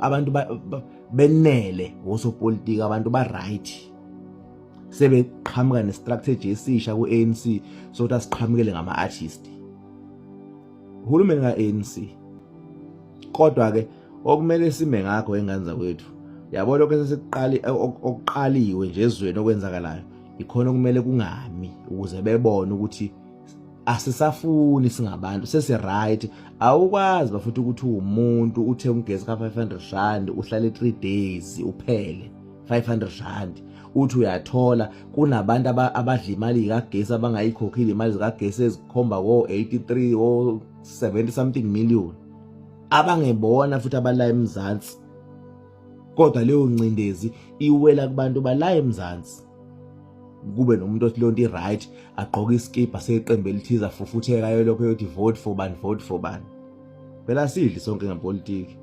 Abantu benele osopolitiki, abantu ba right, sebeqhamuka nestrategy esisha ku-ANC sokuthi asiqhamukele ngama-artist, uhulumeni ka-ANC. Kodwa ke okumele sime ngakho, engane zakwethu, yabo, lokho esesiqali, okuqaliwe nje ezweni, okwenzakalayo, ikhona okumele kungami ukuze bebone ukuthi asisafuni, singabantu sesi-right. Awukwazi bafuthi ukuthi uwumuntu uthe ugesi ka-R500, uhlale 3 days uphele R500. Uthi uyathola kunabantu abadla imali kagesi abangayikhokhile, imali zikagesi ezikhomba ko-83, o-70 something million, abangebona futhi abala eMzansi, kodwa leyo ncindezi iwela kubantu bala eMzansi. Kube nomuntu othi leyo nto i-right, agqoke isikibha seqembu elithize, afufutheka, lokho eyothi vote for bani, vote for bani. Phela sidli sonke ngepolitiki.